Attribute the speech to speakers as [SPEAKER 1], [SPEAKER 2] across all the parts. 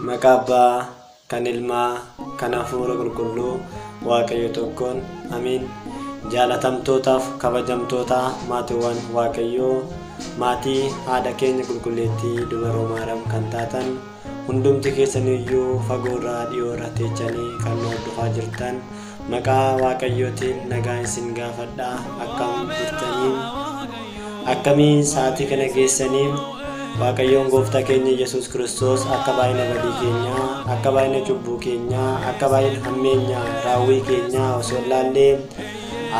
[SPEAKER 1] Maqaa Abbaa, kan Ilmaa, kan Hafuura Qulqulluu, Waaqayyo tokkoon, amiin. Jaalatamtootaaf kabajamtoota maatiiwwan Waaqayyoo, maatii haadha keenya qulqulleettii Dubaroo Maariyaam kan taatan, hundumti keessaniyyuu fagoorraa dhiyoorra teechanii kan nu hordofaa jirtan, maqaa Waaqayyootiin nagaa isin gaafadhaa. Akkam jirtanii? Akkamiin sa'aatii kana geessanii? Waaqayyoon gooftaa keenya Yesuus Kiristoos akka baay'ina badii keenyaa, akka baay'ina cubbuu keenyaa, akka baay'ina hammeenya raawwii keenyaa osoo hin laallee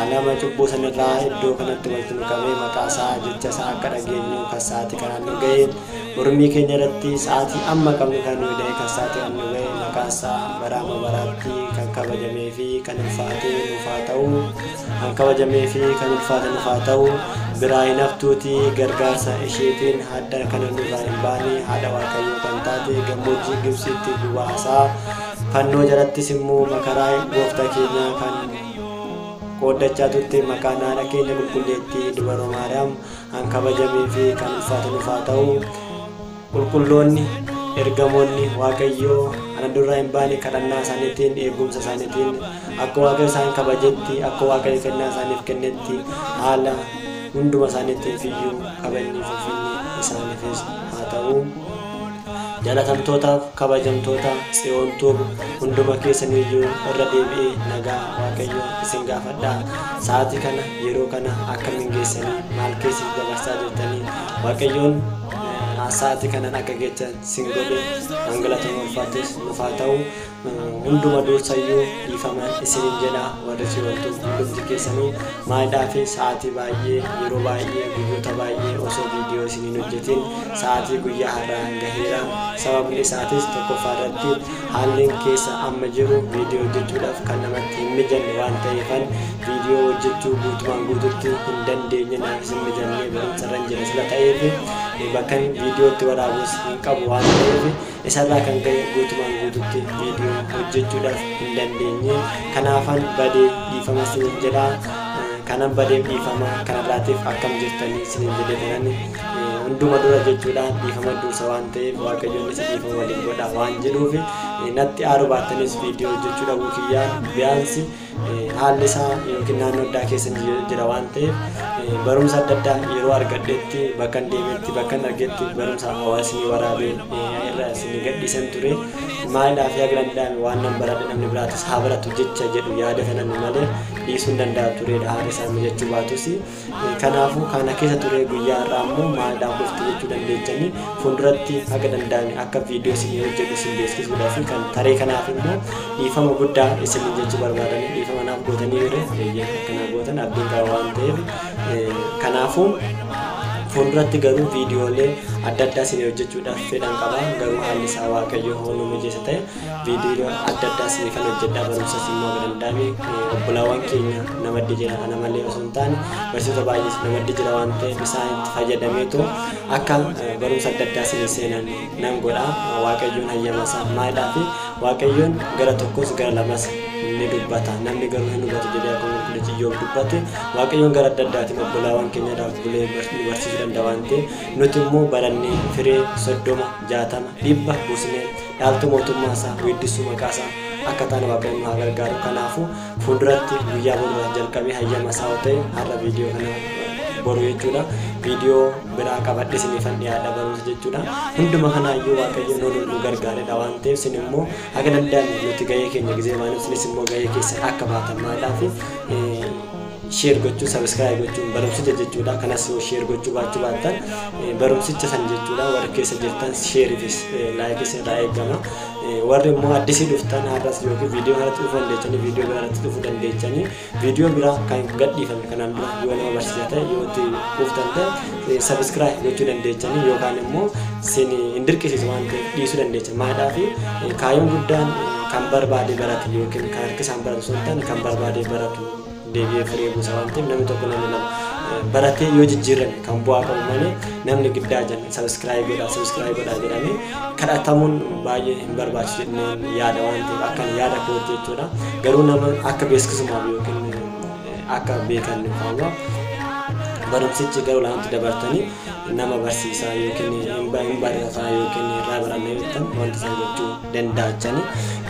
[SPEAKER 1] nama cubbuu sanirraa iddoo kanatti walitti nu qabee maqaa isaa jecha isaa akka dhageenyu kan sa'aatii kanaan nu ga'e, mormii keenya irratti sa'aatii amma qabnu kan nu ga'e, kan sa'aatii kan nu ga'e, maqaa isaa baraama baraatti kan kabajamee fi kan ulfaate nuuf haa ta'u, kan kabajamee fi kan ulfaate nuuf haa ta'u. Biraa hin haftuutii gargaarsa isheetiin hadda kana nurraa hin baane, haadha Waaqayyoo kan taate, gammoojjii Gibsiitti gubaasaa fannoo jalattis immoo makaraa gooftaa keenyaa kan qooddachaa turte, maqaan haadha keenya qulqulleettii Dubaroo Maariyaam kan kabajamee fi kan ulfaate nuuf haa ta'u. Qulqulloonni ergamoonni Waaqayyoo ana durraa hin baane kadhannaa isaaniitiin, eegumsa isaaniitiin, akka Waaqayyo isaan kabajetti, akka Waaqayyo kennaa isaaniif kennetti, haala hunduma isaaniitiif iyyuu kabajni fi ulfinni isaaniifis haa ta'u. Jaalatamtootaaf kabajamtoota Tsiyoon Tuub, hunduma keessaniyyuu irra deebi'ee nagaa Waaqayyo isin gaafadhaa. Sa'aatii kana, yeroo kana akkamiin geessanii? Maal keessa dabarsaa jirtanii? Waaqayyoon sa'aatii kanaan akka geechan sin godhe hangalatoon ulfaates nuuf haa ta'u. Hunduma dursayyuu dhiifama isiniin jedha warri Tsiyoon Tuub hundumti keessanuu. Maayidhaa fi sa'aatii baay'ee, yeroo baay'ee, guyyoota baay'ee osoo viidiyoo isiniin hojjetin sa'aatii guyyaa har'aa gaheera. Sababni isaatis tokkoffaa irratti haalli keessa amma jiru viidiyoo hojjechuudhaaf kan namatti hin mijanne waan ta'eefan viidiyoo hojjechuu guutumaan guututti hin dandeenye, naafis hin mijanne, barumsa irra jira sila ta'eef bakka viidiyootti waraabus hin qabu waan ta'eef isarraa kan ka'e guutumaan guututti viidiyoo hojjechuudhaaf hin dandeenye. Kanaafan badee, dhiifama isiniin jedha. Kanan badeef dhiifama kanarraatiif akkam jirtanii isiniin jedhee kanan hunduma dura jechuudha. Dhiifama dursa waan ta'eef Waaqayyoon isa dhiifama waliin godha waan jedhuuf natti aaru baattanis viidiyoo hojjechuu dhabuu kiyyaan biyaansi haalli isaa yookiin naannoo addaa keessa jira waan ta'eef barumsa adda addaa yeroo argadhetti, bakka hin deemetti, bakka hin argetti barumsa hawaasni waraabee irra isin gadhiisan ture. Maalidhaa fi haga danda'ame waan nan baradhe namni biraatis haa baratu jecha jedhu yaada kanan malee dhiisuu hin danda'a turedha, haala isaa mijachuu baatus. Kanaafuu kana keessa ture. Guyyaa har'aa immoo maalidhaaf dhufte jechuu dandeechanii, fuulduratti haga danda'ame akka viidiyoo isin hojjedhu isin beeksisuudhaaf kan taree. Kanaaf immoo dhiifama guddaa isin jechuu barbaadanii, dhiifama naaf gootanii ture, eeyyee akkanaa gootan abdiin qaba waan ta'eef. Kanaafuu fuulduratti garuu viidiyoolee adda addaa isin hojjechuudhaaf fedhan qaba. Garuu haalli isaa Waaqayyo hoonuu mijeessa ta'e viidiyoo adda addaa isin kan hojjedhaa, barumsas immoo akka danda'ame obbolaawwan keenya namaddi jira, ana malee osoo hin taane barsiisota baay'ees namaddi jira waan ta'eef isaan itti fayyadameetu akka barumsa adda addaa isin seenan nan godha, Waaqayyoon hayyama isaa. Maalidhaa fi Waaqayyoon gara tokkos gara lamas ni dubbata, namni garuu hin hubatu jedhee akkuma qulqullichi Iyyoob dubbate, Waaqayyoon gara adda addaatiin obbolaawwan keenyadhaaf bulee nu barsiisuu danda'a waan ta'eef nuti immoo barannee firee 30, 60, 100 buusnee dhaaltuu mootummaa isaa weeddisuu maqaa isaa akka taane Waaqayyoon nu haa gargaaru. Kanaafuu fuulduratti guyyaa boruudhaaf jalqabee hayyama isaa yoo ta'e har'a viidiyoo kana, boru jechuudha, viidiyoo biraa qabadhe isiniifan dhiyaadha, barumsa jechuudha. Hunduma kanaayyuu Waaqayyo nu gargaaredha waan ta'eef isin immoo haga danda'ame nuti gahee keenya gizee baanu isinis immoo gahee keessan akka baatan. Maalidhaa fi share gochuu, subscribe gochuun barumsicha jechuudha. Kanas yoo share gochuu baachuu baattan barumsicha san jechuudha, warri keessa jirtan shareifis likeis irraa eegama. Warri immoo addisii dhuftan har'as yookiin viidiyoo kanatti dhufuu dandeechanii, viidiyoo biraa irratti dhufuu dandeechanii, viidiyoo biraa kan gadhiifame kanaan dura yoo nama barsiisaa ta'e yoo itti quuftan ta'e subscribe gochuu dandeechanii, yookaan immoo sin hin dirqisiisu waan ta'eef dhiisuu dandeechan. Maalidhaa fi kaayyoon guddaan kan barbaade barate yookiin kan harka isaan baratu osoo hin taane kan barbaade baratu deebi'ee firee buusa waan ta'eef, namni tokko, namni lama baratee yoo jijjiirame kan bu'aa qabu malee namni giddaa jan subscribe godhaa, subscribe godhaa jedhamee kadhatamuun baay'ee hin barbaachisu jennee yaada waan ta'eef, akkan yaada kootti jechuudha. Garuu nama akka beeksisumaaf yookiin akka beekan faama Barumsichi gara olaanaatti dabartanii nama barsiisaa yookiin hin barataa yookiin irraa baranna yoo jettan wanta isaan gochuu danda'achani.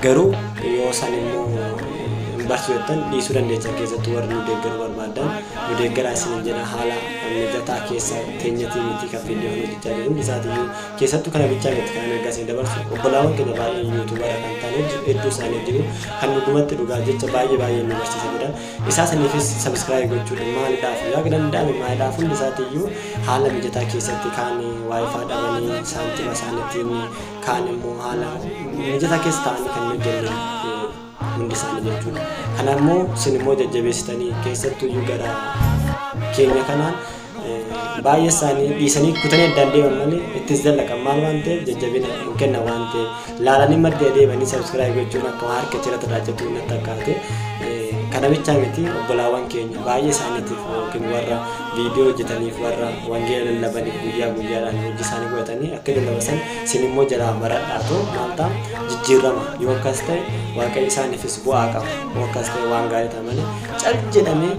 [SPEAKER 1] Garuu yoo isaan immoo hin barsiisu jettan dhiisuu dandeechan. Keessattuu warri nu deeggaruu barbaadan nu deeggaraa isin jedha. Haala mijataa keessa teenyatii miti kan viidiyoo hojjechaa jiru hundi isaatiiyyuu. Keessattuu kana bichaa miti kan ergaa isin dabarsu. Obbolaawwan keenya baay'ee YouTubera kan ta'an hedduu isaanii jiru kan dhugumatti dhugaa jecha baay'ee baay'ee nu barsiisa jedhan. Isaa saniifis subscribe gochuudha maaliidhaaf yoo akka danda'ame maaliidhaaf hundi isaatiiyyuu haala mijataa keessatti kaan WiFi dhabanii saantima isaaniitiin kaan immoo haala mijataa keessa ta'anii kan hojjennan hundi isaanii jechuudha. Kana immoo isin immoo jajjabeessitanii keessattuyyuu gara keenya kanaan baay'ee isaanii dhiisanii kutanii addaan deeman malee ittis dallaqan maal waan ta'eef jajjabina hin kenna waan ta'eef laalanii madda deemanii subscribe gochuun akka waan harka cirata raajatu natti fakkaate. Kana bichaa miti, obbolaawwan keenya baay'ee isaaniitiif yookiin warra viidiyoo hojjetaniif, warra wangeela lallabaniif guyyaa guyyaadhaan hojii isaanii godhatanii akka lallaban isin immoo jalaa baradhaatu maal ta'a jijjiirama. Yoo akkas ta'e Waaqayyo isaaniifis bu'aa qaba. Yoo akkas ta'e waan gaarii ta'a malee cal jedhamee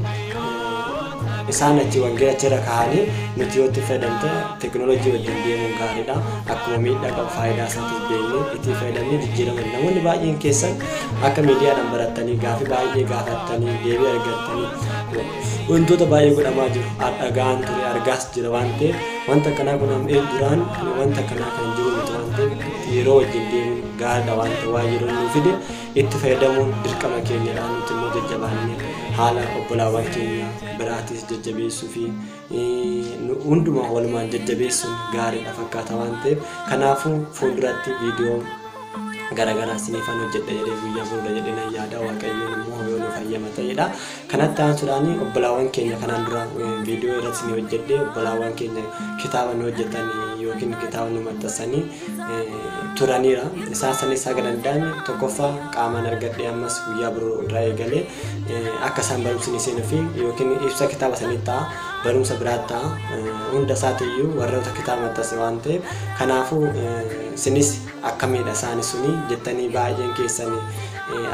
[SPEAKER 1] isaan achi wangeela achirra kaa'anii nuti yoo itti fayyadamte teekinooloojii wajjin deemuun gaariidha. Akkuma miidhaa qabu faayidaa isaatis beeknee itti fayyadamnee jijjiiraman. Namoonni baay'een keessan akka miidiyaadhaan barattanii gaafii baay'ee gaafattanii deebii argattanii wantoota baay'ee godhamaa jiru. Dhaga'aan ture, argaas jira waan ta'eef wanta akkanaa kun duraan wanta akkanaa kan jiru miti waan ta'eef yeroo wajjin deemuun gaariidha waan ta'eef waan yeroo nuu fide itti fayyadamuun dirqama keenyadha. Nuti immoo jajjabaannee haala obbolaawwan keenya biraatis jajjabeessuu fi hundumaa walumaan jajjabeessuun gaariidha fakkaata waan ta'eef kanaafuu fuulduratti viidiyoo garaagaraa isiniifan hojjedha jedhee guyyaa booda jedhee nan yaada. Waaqayyoon immoo yoo nu fayyama ta'edha. Kanatti aansuudhaan obbolaawwan keenya kanaan dura viidiyoo irratti ni hojjedhe, obbolaawwan keenya kitaaba nu hojjetan yookiin kitaaba nu maxxansanii turaniira. Isaan sanis haga danda'ame tokkoffaa qaamaan argadhee ammas guyyaa biroo irraa eegalee akka isaan barumsi ni seenuu fi yookiin ibsa kitaaba sanii ta'a, barumsa biraa ta'a, hunda isaatiiyyuu warroota kitaaba maxxanse waan ta'eef kanaafuu isinis akkamiidha isaani suni jettanii baay'een keessanii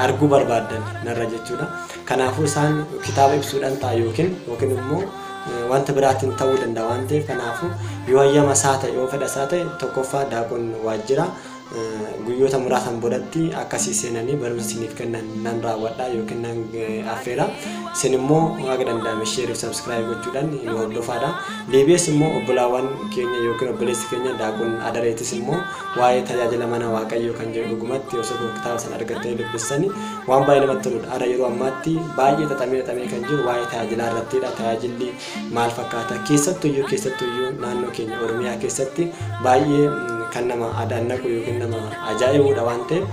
[SPEAKER 1] arguu barbaaddan narra jechuudha. Kanaafuu isaan kitaaba ibsuudhaan ta'a yookiin immoo wanta biraatiin ta'uu danda'a waan ta'eef kanaafuu yoo hayyama isaa ta'e yoo fedha isaa ta'e tokkoffaa daaqoon waajjira guyyoota muraasan boodatti akkasii seenanii barumsa isiniif kennan nan raawwadha yookiin nan affeera. Isin immoo haga danda'ame share fi subscribe gochuudhaan nu hordofaadha. Deebi'ees immoo obbolaawwan keenya yookiin obboleessi keenya daaqoon adareetis immoo waa'ee tajaajila mana Waaqayyoo kan jedhu dhugumatti osoo kitaaba sana argattanii dubbistanii waan baay'ee namatti toludha. Har'a yeroo ammaatti baay'ee xaxamee kan jiru waa'ee tajaajilaa irrattidha. Tajaajilli maal fakkaata? Keessattuyyuu naannoo keenya Oromiyaa keessatti baay'ee kan nama adannaqu yookiin nama ajaa'ibudha waan ta'eef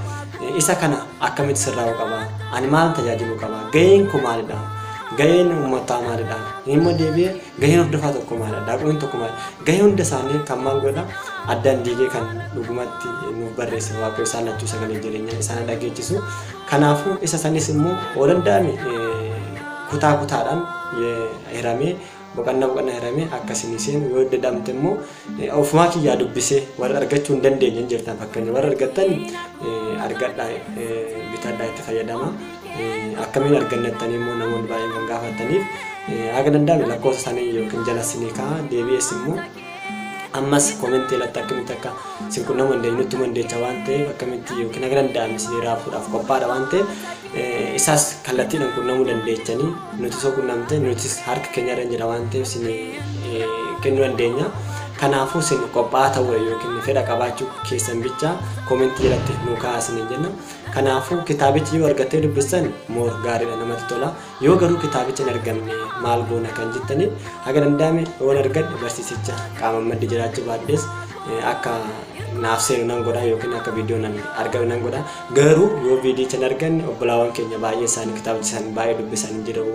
[SPEAKER 1] isa kana akkamitti sirraa'uu qaba? Ani maal tajaajiluu qaba? Gaheen koo maalidha? Gaheen uummataa maalidha? Immoo deebi'ee gaheen hordofaa tokko maalidha? Daaqoon tokko maalidha? Gahee hunda isaanii kan maal godha? Addaan diigee kan dhugumatti nuuf barreesse Waaqayyo isaan lachuu sagalee jireenyaa isaan dhageechisu. Kanaafuu isa sanis immoo yoo danda'ame kutaa kutaadhaan hiramee boqonnaa boqonnaa hiramee akkasiin seenu yoo dadhabamte immoo ofumaa kiyyaa dubbisee warra argachuu hin dandeenye jirtan fakkeenya warra argattan argadhaa bitadhaa itti fayyadama. Akkamiin argannattanii immoo namoonni baay'een kan gaafataniif haga danda'ame lakkoofsa isaanii yookiin jala isinii kaa'a. Deebi'ees immoo ammas koomentii irratti akkamitti akka isin qunnamuu dandeenyu nutti dandeecha waan ta'eef akkamitti yookiin haga danda'ame isinii raafuudhaaf qophaadha waan ta'eef isaas kallattiidhaan qunnamuu dandeechanii nuti osoo qunnamte nutis harka keenya irra jira waan ta'eef isinii kennuu dandeenya. Kanaafuu isin qophaa'aa ta'uudha yookiin fedha qabaachuu keessan bicha koomentii jalatti nu kaa'aa isiniin jenna. Kanaafuu kitaabichi yoo argattee dubbistan moor gaariidha, namatti tola. Yoo garuu kitaabicha hin argamne maal goona kan jettaniif haga danda'ame yoon argadhe barsiisicha qaama maddi jiraachuu baadhees akka naaf seenu nan godha yookiin akka viidiyoo nan argame nan godha. Garuu yoo viidiyicha hin arganne obbolaawwan keenya baay'ee isaanii kitaabicha isaanii baay'ee dubbisanii jiru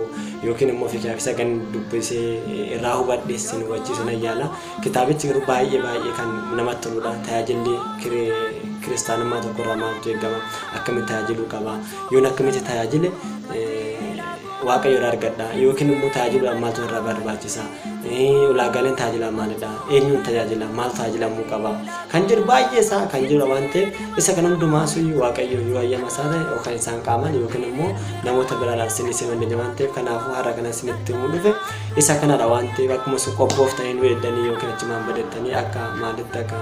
[SPEAKER 1] yookiin immoo ofii isa kan dubbisee irraa hubadhe isin hubachiisu nan yaala. Kitaabichi garuu baay'ee baay'ee kan namatti toludha. Tajaajilli kiristaanummaa tokkorraa maaltu eegama? Akkamitti tajaajiluu qaba? Yoon akkamitti tajaajile Waaqayyo irraa argadha yookiin immoo tajaajiluudhaan maaltu irraa barbaachisa? Ulaagaaleen tajaajilaa maalidha? Eenyuun tajaajila? Maal tajaajilamuu qaba? Kan jedhu baay'ee isaa kan jiru waan ta'eef, isa kan hundumaa suyyuu Waaqayyo yoo hayyama isaa ta'e yookaan isaan qaaman yookiin immoo namoota biraadhaan isin isin dandeenya waan ta'eef, kanaafuu har'a kana isinitti himuu dhufe isa kanadha waan ta'eef, akkuma isin qophooftanii nu eeddanii yookiin achumaan badettanii akka maalitti akka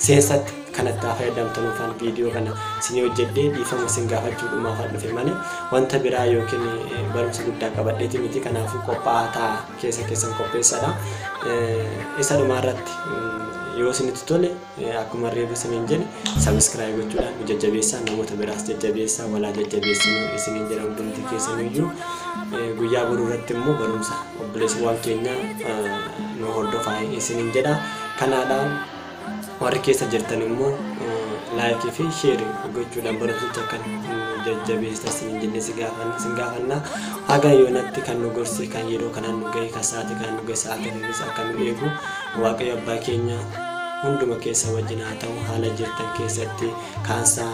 [SPEAKER 1] seensatti kanatti haa fayyadamtanuufaan viidiyoo kana isinii hojjedhee dhiifama isin gaafachuu dhumaafan dhufe malee wanta biraa yookiin barumsa guddaa qabadheeti miti. Kanaafuu qophaa'aa ta'a, keessa keessan qopheessadha. Isa dhumaa irratti yoo isinitti tole, akkuma reefu isiniin jedhe, subscribe gochuudhaan nu jajjabeessaa, namoota biraas jajjabeessaa, walaa jajjabeessinu isiniin jedha hundumti keessaniyyuu. Guyyaa boruu irratti immoo barumsa obboleessawwan keenya nu hordofaa isiniin jedha. Kanaadhaan warri keessa jirtan immoo like fi share gochuudhaan barumsicha kan jajjabeessa isiniin jennee si gaafanna. Haga yoonatti kan nu gorse, kan yeroo kanaan nu gahe, kan sa'aatii kan nu gahe, sa'aatii kanas akka nu eegu Waaqayyo abbaa keenya hunduma keessa wajjin haa ta'u. Haala jirtan keessatti, kaansaa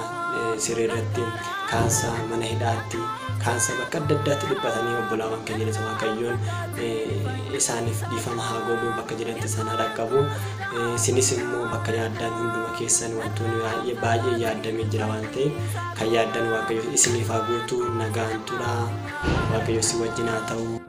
[SPEAKER 1] siree irratti, kaansaa mana hidhaatti, kaansaa bakka adda addaatti dhiphatanii obbolaawwan keenya Waaqayyoon isaaniif dhiifama haa godhu, bakka jiranitti isaan haa dhaqqabu. Isinis immoo bakka yaaddan hunduma keessan wantoonni baay'ee baay'ee yaaddamee jira waan ta'eef, kan yaaddan Waaqayyo isiniif haa guutu. Nagaan turaa, Waaqayyo si wajjin haa ta'u.